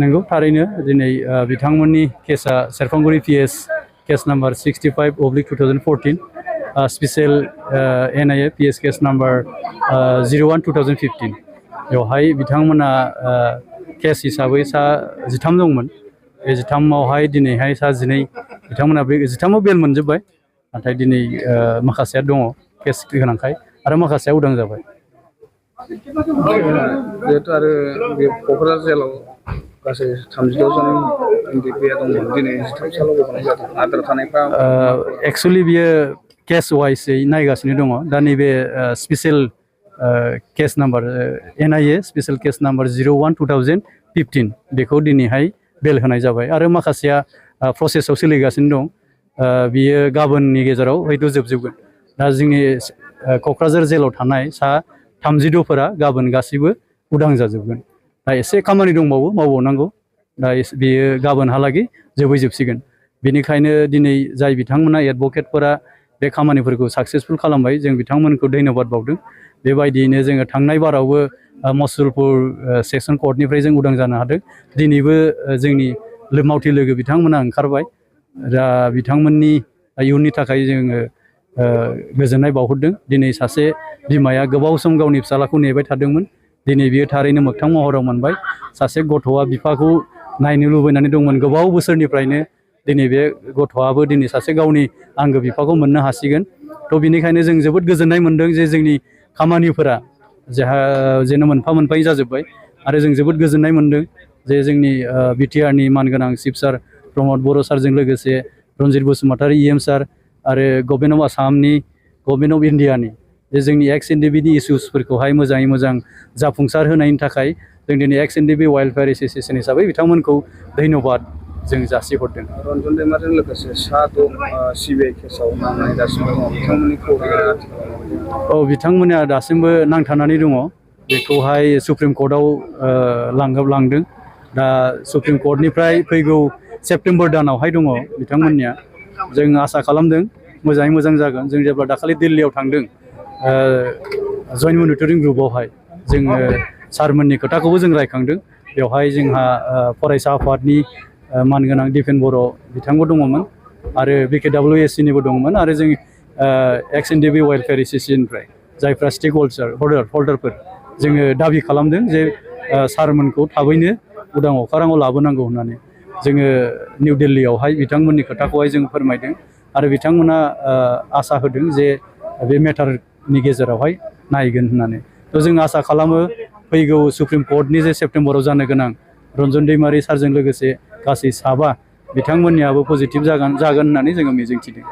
नंगौ थारैनो दिनै बिथांमोननि केसा सेरफांगुरि PS case number 65/2014 special NIA PS case number 01/2015 बेवहाय बिथांमोना केस हिसाबै सा 13 दंमोन बे 13आवहाय दिनैहाय सा 12 बिथांमोना बे 13आव बेल मोनजोब्बाय नाथाय दिनै माखासेया दङ केस गोनांखाय आरो माखासेया उदां जाबाय जिहेतु आरो बे क'क्राझार जेलाव गासै 32 जन NDFB दंमोन दिनै 13 सालाव गबोनाय जादों आद्रा थानायफ्रा एक्चुअली बियो केस वाइसै नायगासिनो दङ दा नैबे special case number NIA special case number 01/2015 बेखौ दिनैहाय बेल होनाय जाबाय आरो माखासेया प्रसेसआव सोलिगासिनो दं बियो गाबोननि गेजेराव हयथ' जोबजोबगोन दा जोंनि क'क्राझार जेलाव थानाय सा 32 फोरा गाबोन गासैबो उदां जाजोबगोन दा एसे खामानि दंबावो मावबावनांगौ दा बेयो गाबोनहालागै जोबसिगोन बेनिखायनो दिनै जाय बिथांमोना एडभकेटफोरा बे खामानिफोरखौ साक्सेसफुल खालामबाय जों बिथांमोनखौ धन्यबाद बावदों बेबायदियैनो जोङो थांनाय बारावबो मुसलपुर सेक्सन कर्टनिफ्राय जों उदां जानो हादों दिनैबो जोंनि मावथि लोगो बिथांमोना ओंखारबाय दा बिथांमोननि इयुननि थाखाय जोङो गोजोननाय बावहरदों दिनै सासे बिमाया गोबाव सम गावनि फिसालाखौ नेबाय थादोंमोन दिनै बियो थारैनो मोगथां महराव मोनबाय सासे गथ'आ बिफाखौ नायनो लुबैनानै दंमोन गोबाव बोसोरनिफ्रायनो दिनै बे गथ'आबो दिनै सासे गावनि आंगो बिफाखौ मोननो हासिगोन थ' बिनिखायनो जों जोबोद गोजोननाय मोनदों जे जोंनि खामानिफोरा जेन' मोनफा मोनफायै जाजोब्बाय आरो जों जोबोद गोजोननाय मोनदों जे जोंनि बिटिआरनि मानगोनां चिफ सार प्रमद बर' सारजों लोगोसे रनजित बसुमतारी EM सार आरो गभर्नमेन्ट अफ आसामनि गभर्नमेन्ट अफ इन्डियानि जे जोंनि Ex-NDFB इसुसफोरखौहाय मोजाङै मोजां जाफुंसार होनायनि थाखाय जों दिनै Ex-NDFB वेलफेयार एस'सिएशन हिसाबै बिथांमोनखौ धन्यबाद जों जासिहरदों रन्जन दैमारिजों लोगोसे 7 CBI केसाव नांनानै दासिमबो दङ बिथांमोननि खौराङा बिथांमोना दासिमबो नांथानानै दङ बेखौहाय सुप्रिम कर्टआव लांदों दा सुप्रिम कर्टनिफ्राय फैगौ सेप्तेम्बर दानावहाय दङ बिथांमोननिया जों आसा खालामदों मोजाङै मोजां जागोन जों जेब्ला दाखालि दिल्लीयाव थांदों जइन्ट मनिटरिं ग्रुपआवहाय जोङो सारमोननि खोथाखौबो जों रायखांदों बेवहाय जोंहा फरायसा आफादनि मानगोनां दिपेन बर' बिथांबो दङमोन आरो BKWSC निबो दङमोन आरो जों Ex-NDFB वेलफेयार एस'सिएशननिफ्राय जायफ्रा स्टेक हल्डारफोर जोङो दाबि खालामदों जे सारमोनखौ थाबैनो उदां अखाराङाव लाबोनांगौ होननानै जोङो निउ दिल्लीयावहाय बिथांमोननि खोथाखौहाय जों फोरमायदों आरो बिथांमोना आसा होदों जे बे मेटारनि गेजेरावहाय नायगोन होननानै थ' जों आसा खालामो फैगौ सुप्रिम कर्टनि जे सेप्तेम्बराव जानो गोनां रन्जन दैमारि सारजों लोगोसे गासै 7 बिथांमोननियाबो पजिटिभ जागोन होननानै जोङो मिजिंथिदों